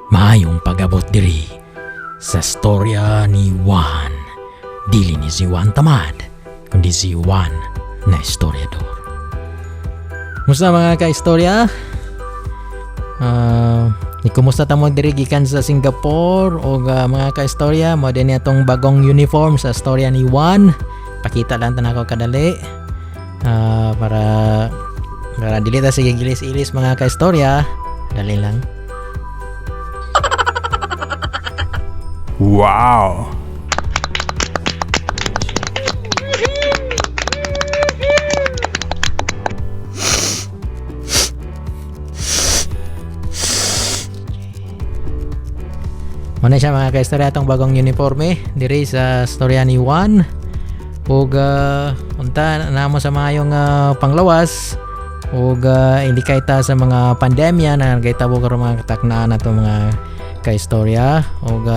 Maayong pag-abot diri sa storya ni Juan. Dili ni si Juan Tamad, kundi si Juan na istoryador. Musta mga ka-istorya? Ni kumusta ta mo diri gikan sa Singapore og mga ka-istorya, mo din atong bagong uniform sa storya ni Juan. Pakita lang ta nako kadali. Para dili ta sige gilis-ilis mga ka-istorya. Dali lang. Wow! Muna siya mga kaistorya atong bagong uniforme diri sa storya ni Juan. Ug unta namo sa maayong panglawas ug hindi kayta sa mga pandemya na nagahitabo karon mga kataknaan nato mga kaistorya. Ug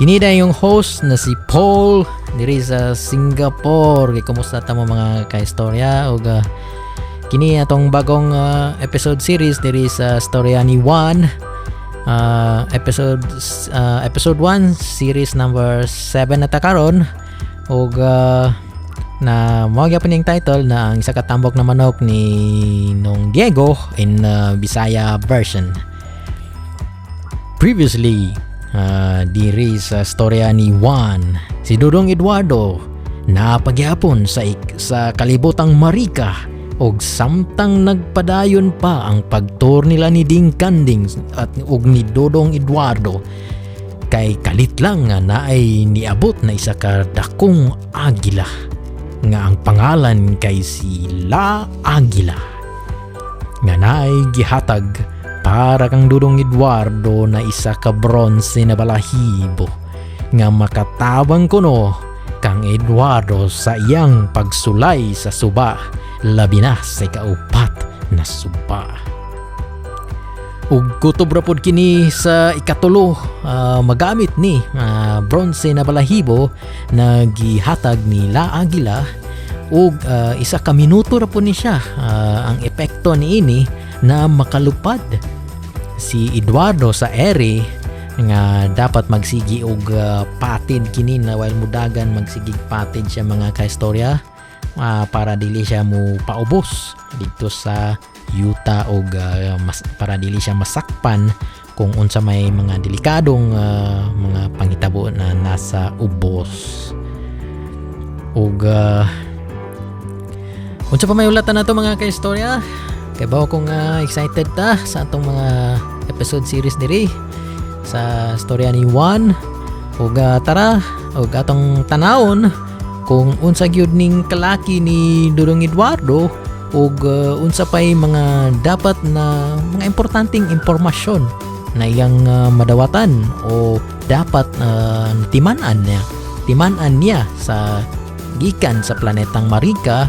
kini na yung host na si Paul diri sa Singapore. Kumusta ta mo mga kaistorya? Ug kini atong bagong episode series diri sa storya ni Juan. Episode 1 series number 7 na ta karon ug na mao gyapon ning title na ang isa ka tambok na manok ni nung Diego in Bisaya version. Previously diri sa storya ni Juan, si Dudong Eduardo napagyapon sa kalibotang Marika og samtang nagpadayon pa ang pagtour nila ni Ding Kanding at og ni Dodong Eduardo kay kalit lang nga naay niabot na isa ka dakong agila nga ang pangalan kay si La Agila nga naay gihatag para kang Dudong Eduardo na isa ka bronze na balahibo nga makatabang kuno kang Eduardo sa iyang pagsulay sa suba, labi na sa ikaupat na suba. Ug kutob ra pod kini sa ikatulo magamit ni bronze na balahibo na gihatag ni La Agila ug isa ka minuto ra pod ni siya ang epekto niini na makalupad si Eduardo sa ere nga dapat magsigi og patid kini na while mudagan magsigig patid siya mga kaistorya para dili siya mo paubos didto sa yuta og para dili siya masakpan kung unsa may mga delikadong mga panghitabo na nasa ubos. Ug unsa pa may ulatan nato mga kaistorya? Kay bawo kong excited ta sa atong mga episode series diri sa storya ni Juan. Ug tara ug atong tanawon kung unsa gyud ning kalaki ni Dudong Eduardo ug unsa pay mga dapat na mga importanteng impormasyon na iyang madawatan o dapat timan-an niya sa gikan sa planetang Marika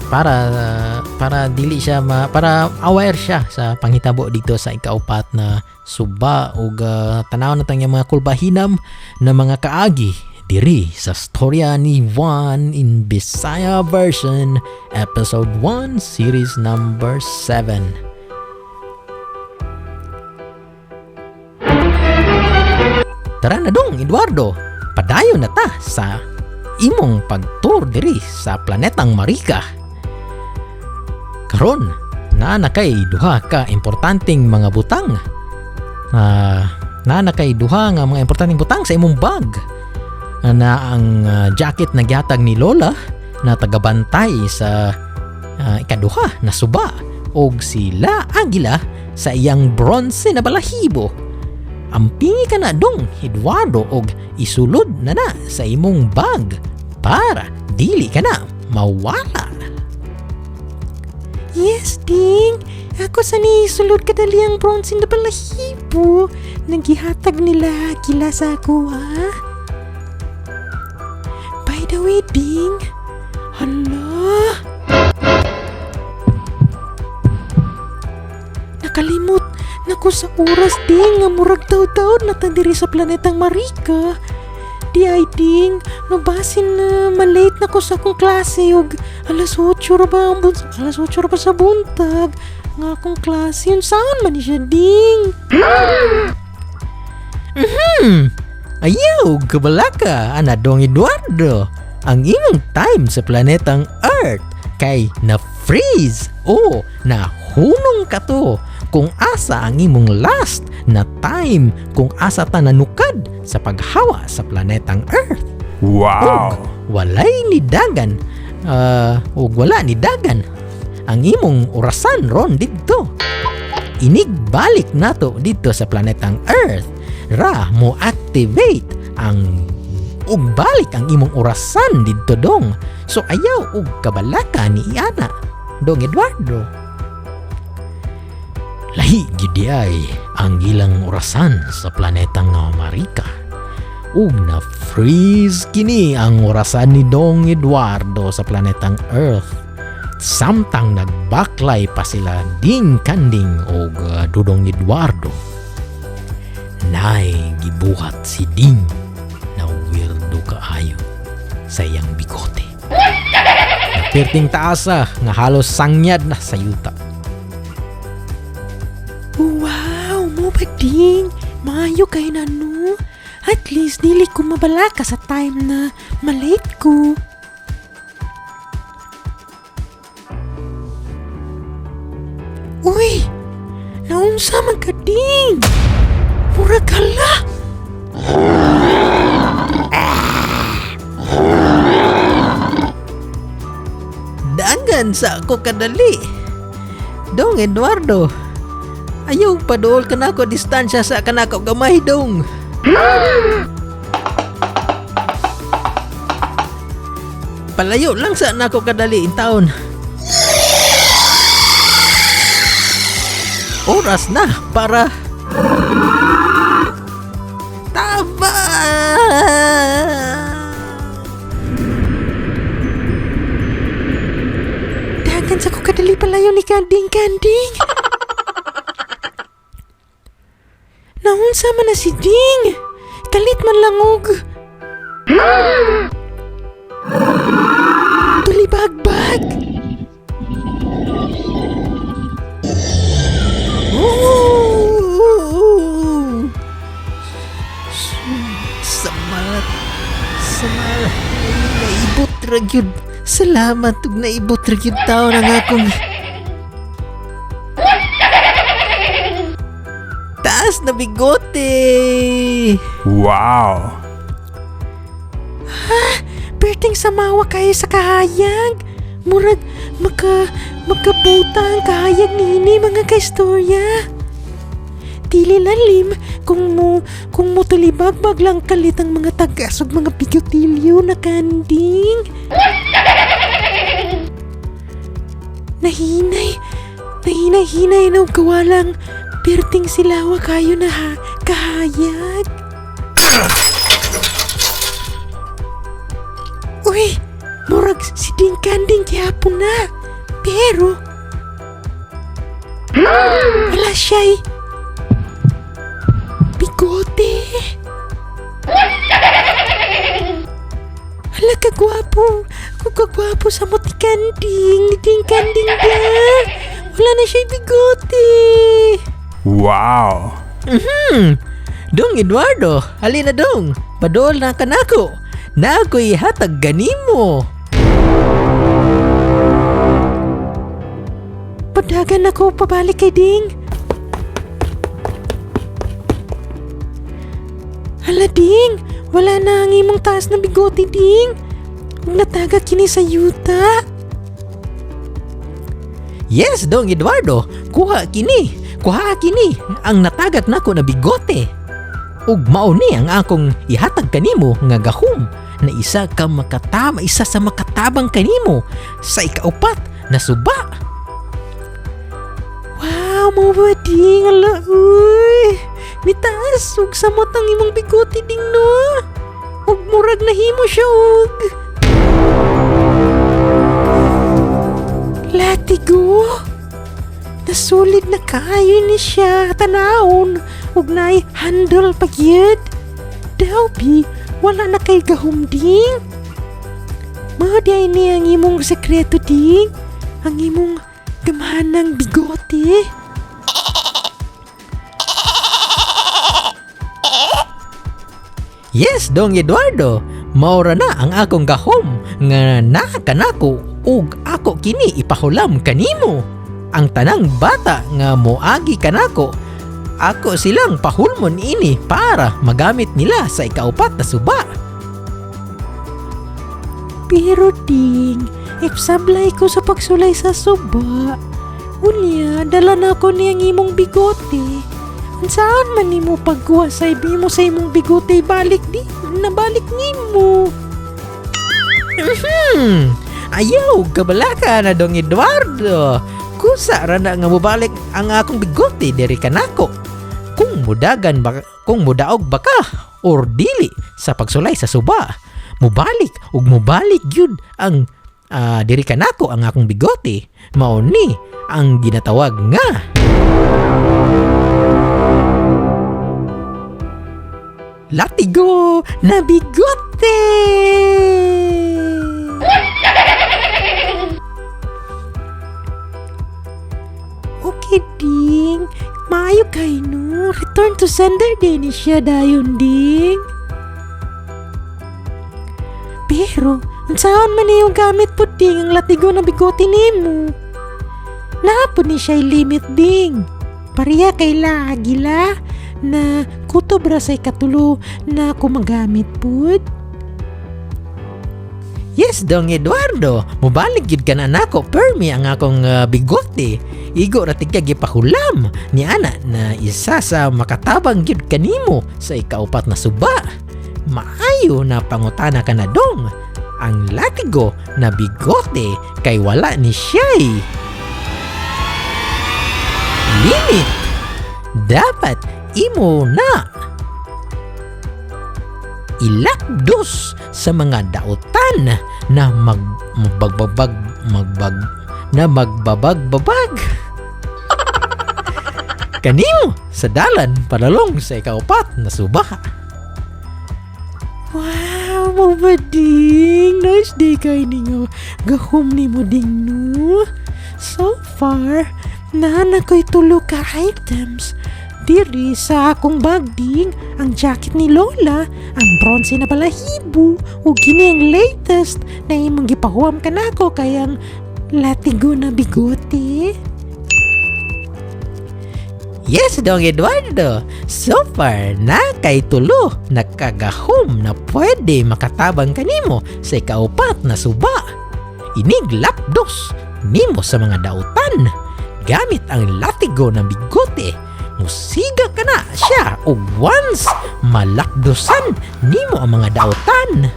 para dili siya para aware siya sa panghitabo dito sa ikaupat na suba. Ug tanaw na tang mga kulbahinam na mga kaagi diri sa storya ni Juan in Bisaya version episode 1 series number 7. Tara na dong Eduardo, padayon na ta sa imong pagtour diri sa planetang Marika. Karon naa na kay duha ka importanteng mga butang. Naa na kay duha nga mga importanteng butang sa imong bag. Na ang jacket na gihatag ni Lola na tagabantay sa ikaduha na suba og si La Agila sa iyang bronze na balahibo. Ampingi ka na dong Eduardo og isulod na na sa imong bag para dili ka na mawala. Yes, Ding. Ako sa ni sulod kadali ang bronze na balahibo. Nagihatag nila Agila sa ako, ha? By the way, Ding. Hala. Nakalimot nako sa oras, Ding, nga murag taw-taw na ta diri sa planetang Marika. Di ay, Ding, mabasin na malate na ko sa akong klase og alas 8 ra ba ang alas 8 ra ba sa buntag. Nga akong klase, unsaon man ni siya, Ding? Ayaw, kabalaka, ana Dong Eduardo. Ang imong time sa planetang Earth kay na-freeze o nahunong ka to kung asa ang imong last na time kung asa ta nanukad sa paghawa sa planetang Earth. Wow. Walay ni dagan ug wala ni dagan ang imong orasan ron didto. Inigbalik nato didto sa planetang Earth ra mo activate ang ug balik ang imong orasan didto, dong. So ayaw og kabalaka ni iana, Dong Eduardo. Lahi gyud ay ang ilang orasan sa planetang nga Marika. Ug na freeze kini ang orasan ni Dong Eduardo sa planetang Earth. Samtang nagbaklay pa sila Ding Kanding og Dudong Eduardo. Nay gibuhat si Ding na weirdo kaayo sa iyang bigote. Napirting taasa nga halos sangyad na sa yuta. Wow, mao ba, Ding? Maayo kay na, no? At least dili ko mabalaka sa time na malate ko. Uy! Naunsa man ka, Ding? Murag hala! Dagan sa ako kadali. Dong Eduardo, ayaw paduol ka nako distansya sa kanako gamay, dong. Palayo lang sa nako kadali in taon. Oras na para taba! Dagan sa ko kadali palayo ni Kanding Kanding. Naunsa man na si Ding? Kalit man lang og tulibagbag. Ooh! Samalat. Samalat. Naibot ra gyud. Salamat ug naibot ra gyud taon ang akong taas na bigote. Wow. Perting samawa kayo sa kahayag. Murag makabuta ang kahayag niini, mga kaistorya. Dili lalim kung mo tulibagbag lang kalit ang mga tagas ug mga bigotilyo na kanding. Nahinay, nahinay-hinay na og kawalang perting silawa kayo na ha, kahayag. Uy, murag si Ding Kanding gihapon na. Pero wala siya'y bigote. Hala, kagwapo. Kung kagwapo sa mo ti Kanding. Ni Ding Kanding ba? Wala na siya'y bigote. Wow. Dong Eduardo, halina dong. Padol na kanako. Na ako'y hatag ganimo. Padagan ako pabalik kay Ding. Hala, Ding, wala na ang imong taas na bigote, Ding. Ug nataga kini sa yuta. Yes, Dong Eduardo, kuha kini. Kuha kini ang natagak nako na bigote. Ug mao ni ang akong ihatag kanimo nga gahom na isa sa makatabang kanimo sa ikaupat na suba. Wow, mao ba, Ding? Ala, uy. Nitaas ug samot ang imong bigote, Ding, no? Ug murag nahimo siya og latigo. Nasulid na kayo ni siya tanawon ug naay handle pa gyud. Daw bi, wala na kay gahom, Ding. Mao di ay ni ang imong sekreto, Ding. Ang imong Gamhanang bigote. Yes, Dong Eduardo, maura na ang akong gahom nga naa kanako ug ako kini ipahulam kanimo. Ang tanang bata nga moagi kanako, ako silang pahulmon ini para magamit nila sa ikaupat na suba. Pero ding, if sablay ko sa pagsulay sa suba, unya, dala na ko niyang imong bigote. Saan man nimo pagkuha sa imo sa imong bigote balik di nabalik nimo. Ayaw, kabalaka na, Dong Eduardo. Kusa ra na nga mobalik ang akong bigote diri kanako. Kung mudagan ba, kung mudaog ba ka or dili sa pagsulay sa suba, mubalik ug mubalik gyud ang diri kanako ang akong bigote. Mao ni ang ginatawag nga latigo na bigote. Okay ding, maayo kay no. Return to sender din ni siya dayon ding. Pero, unsaon man iyong gamit po ding ang latigo na bigote nimo? Naa pod ni siya limit ding. Pareha kay lagila na kutob ra say katulo na kumagamit pud. Yes, Dong Eduardo, mubalik gyud ka na nako permi ang akong bigote. Igo ra tigka gipahulam ni ana na isa sa makatabang gyud kanimo sa ikaupat na suba. Maayo na pangutana ka na, dong. Ang latigo na bigote kay wala ni siya'y limit. Dapat imo na ilakdos sa mga dautan na magbagbabag magbag na magbabagbabag kanimo sa dalan padalong sa ikaupat na suba. Wow, mao ba ding? Nice day kay ninyo. Gahom ni mo ding no. So far, naa na ko'y tulo ka items. Diri sa akong bag ding, ang jacket ni Lola, ang bronze na balahibo, ug kini ang latest na imong gipahuam kanako kay ang latigo na bigote. Yes, Dong Eduardo. So far, na kay tulo nakagahom na pwede makatabang kanimo sa ikaupat na suba. Inig lapdos nimo sa mga dautan gamit ang latigo na bigote. Musiga ka na siya ug once malakdosan nimo ang mga dautan,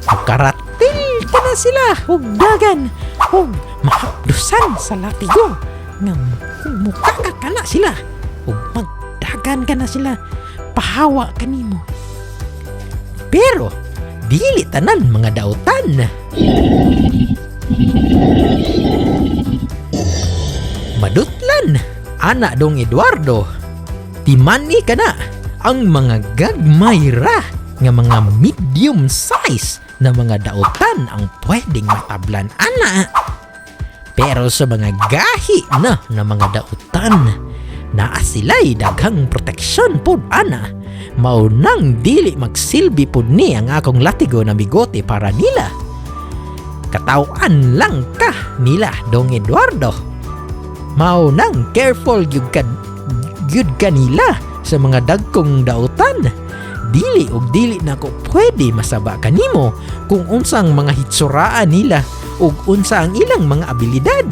mukaratil ka na sila Ug dagan, ug mahapdusan sa latigo nga mukaka ka na sila ug magdagan ka na sila pahawa kanimo. Pero dili tanan mga dautan madutlan ana, Dong Eduardo. Timani ka na ang mga gagmay ra nga mga medium size na mga dautan ang pwedeng matablan ana. Pero sa mga gahi na na mga dautan, naa sila'y daghang proteksyon pod ana. Mao nang dili magsilbi pod ni ang akong latigo na bigote para nila. Katawan lang ka nila, Dong Eduardo. Mao nang careful gyud ka nila sa mga dagkong dautan. Dili og dili nako pwede masaba kanimo kung unsang mga hitsuraan nila ug unsa ang ilang mga abilidad.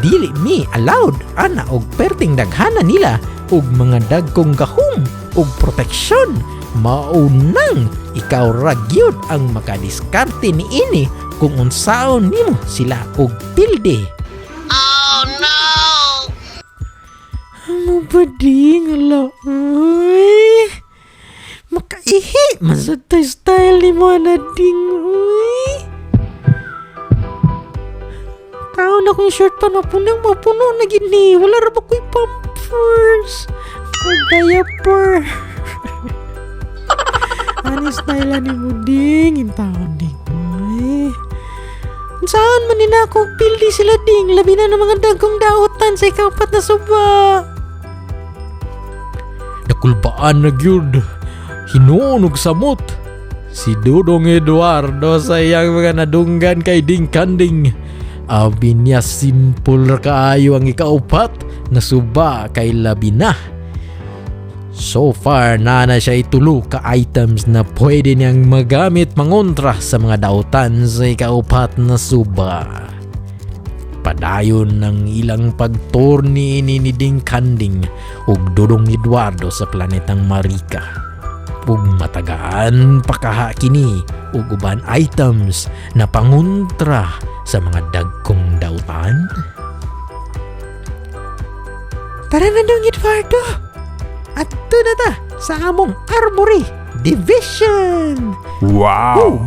Dili mi allowed ana og perting daghana nila ug mga dagkong gahom ug proteksyon. Mao nang ikaw ra gyud ang makadiskarte niini kung unsaon nimo sila og pilde. Mao ba ding, ala, uy. Makaihi, man sa style ni mo na ding, uy. Taon akong short pa mapuno, mapuno na gini. Wala ra ba ko'y pampers? O diaper. Ani style ni mo ding, in taon ding, uy. Saan man ni nako pildi sila, ding, labi na ng mga dagkong dautan sa ikaupat na suba. Nakulbaan na gyud. Hinuon og samot si Dudong Eduardo sa iyang mga nadunggan kay Ding Kanding. Abi niya simple ra kaayo ang ikaupat na suba kay labi na. So far, naa na siya itulo ka items na pwede niyang magamit mangontra sa mga dautan sa ikaupat na suba. Padayon ng ilang pagtorni ni Ding Kanding ug Dudong Eduardo sa planetang Marika. Ug matagaan pa kaha kini ug uban items na pangontra sa mga dagkong dautan. Tara na, Dong Eduardo. Adto na ta sa among Armory Division. Wow! Ug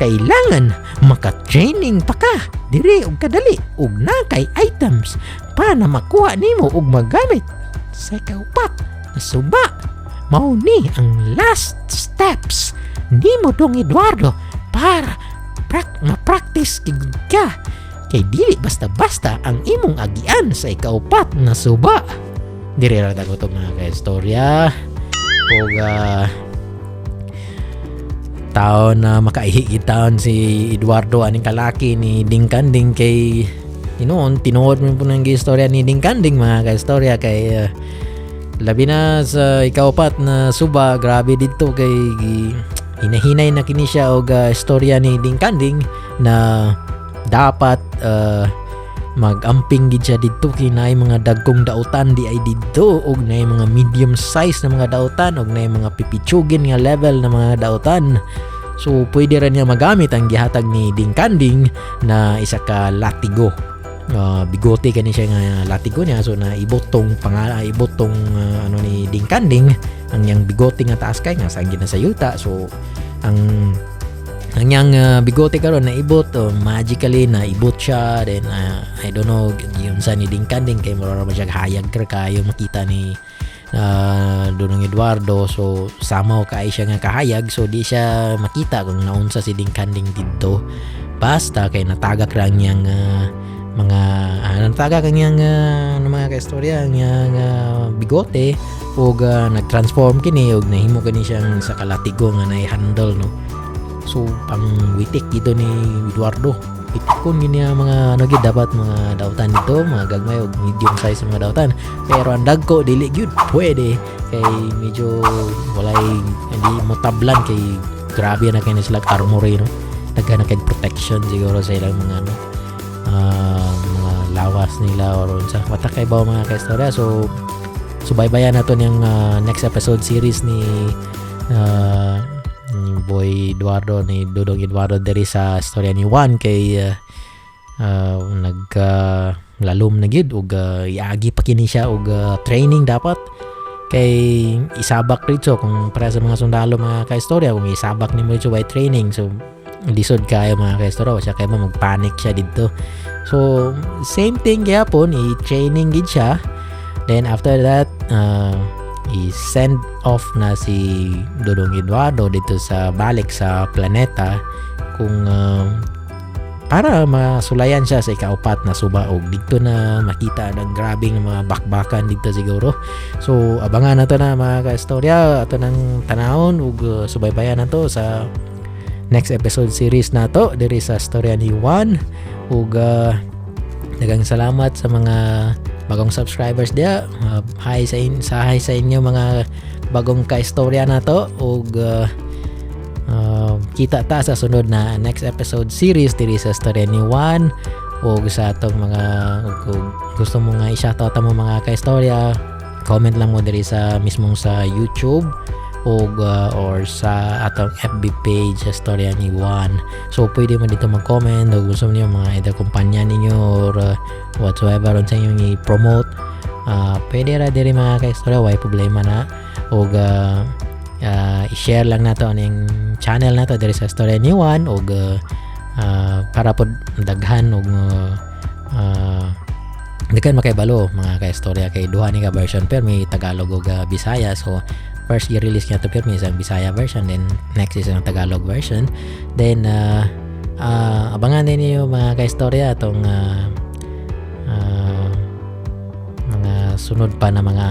kailangan maka-training pa ka diri og kadali ug naa kay items para na makuha nimo og magamit sa ikaupat na suba. Mao ni ang last steps nimo, Dong Eduardo, para ma-practice gid ka kay dili basta-basta ang imong agian sa ikaupat na suba. Diri ra ta to, mga kaistorya. Ug taon na makaihi taon si Eduardo aning kalaki ni Ding Kanding kay hinuon tinuod mo po ng istorya ni Ding Kanding, mga kaistorya, kay labi na sa ikaupat na suba, grabe dito kay hinahinay na kini siya og istorya ni Ding Kanding na dapat magamping gid siya didto kay naay mga dagkong dautan di ay didto og naay mga medium size na mga dautan og naay mga pipitsugin nga level na mga dautan. So pwede ra niya magamit ang gihatag ni Ding Kanding na isa ka latigo. Bigote kani siya nga latigo niya, so na ibotong pangal ibotong ano ni Ding Kanding ang yang bigote nga taas kay nga sanggi na sa yuta. So ang yang bigote karon na ibot, oh, magically na ibot siya. Then I don't know yun sa ni Ding Kanding kay mura ra ba siya hayag kra kayo makita ni Dudong Eduardo. So samaw kay siya nga kahayag, so di siya makita kung naunsa si Ding Kanding didto, basta kay natagak ra ang iyang mga natagak ang iyang ano, mga kaistorya, ang iyang bigote ug nag-transform kini ug nahimo kini siyang sa kalatigo nga na-handle, no? So pang witik dito ni Eduardo, witikon gini ang mga ano gid dapat mga dautan dito, mga gagmay ug medium size mga dautan, pero ang dagko dili gyud pwede kay medyo walay hindi mo tablan kay grabe na kay na sila armory, no? Daghan na kay protection siguro sa ilang mga ano, mga lawas nila or unsa wata kay ba, mga kaistorya. So subaybayan nato niyang next episode series ni Boy Eduardo, ni Dudong Eduardo diri sa istorya ni Juan kay nag lalom na gyud ug iagi pa kini siya og training. Dapat kay isabak rito kung para sa mga sundalo, mga kaistorya, kung isabak nimo rito by training, so lisod kayo, mga kaistorya, siya kay magpanic siya dito. So same thing gyapon, i-training gid siya. Then after that, i-send off na si Dudong Eduardo dito sa balik sa planeta kung para masulayan siya sa ikaupat na suba og dito na makita ng grabing mga bakbakan dito siguro. So abangan nato na, mga kaistorya, ato ng tanawon ug subaybayan nato sa next episode series nato diri sa Storya ni Juan. Ug daghang salamat sa mga bagong subscribers diya. Hi sa inyo, mga bagong kaistorya nato, ug kita ta sa sunod na next episode series diri sa Storya ni Juan. Ug sa atong mga ug kung gusto mo nga i-shoutout mo, mga kaistorya, comment lang mo diri sa mismong sa YouTube ug or sa atong FB page sa Storya ni Juan. So pwede mo dito mag-comment o gusto niyo mga either kumpanya ninyo or whatsoever unsa inyong i-promote, pwede ra diri, mga kaistorya, way problema na. Ug i-share lang nato aning channel nato diri sa Storya ni Juan ug para pod daghan og daghan makaibalo, mga kaistorya, kay duha ni ka version pero may Tagalog ug Bisaya. So first i-release niya to pero may isang Bisaya version, then next is ang Tagalog version, then Abangan ninyo, mga kaistorya, atong mga sunod pa na mga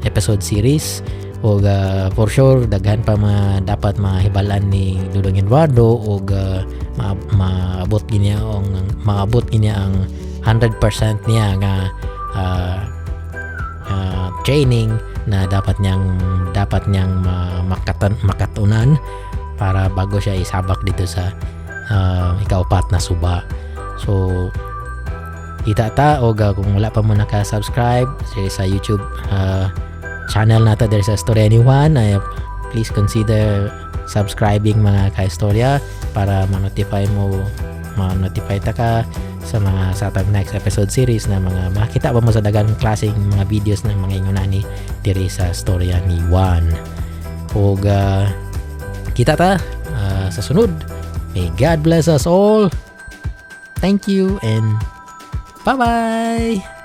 episode series og for sure daghan pa mga dapat mahibalan ni Dudong Eduardo og maabot niya ang 100% niya nga training na dapat niyang makatunan para bago siya isabak dito sa ikaupat na suba. So kita ta og kung wala pa mo naka-subscribe sa YouTube channel nato diri sa Storya ni Juan, ay please consider subscribing, mga kaistorya, para ma-notify ta ka sa atong next episode series na mga makita pa mo sa daghang klaseng mga videos ng mga ingon ani diri sa Storya ni Juan. Ug kita ta sa sunod. May God bless us all. Thank you and bye bye.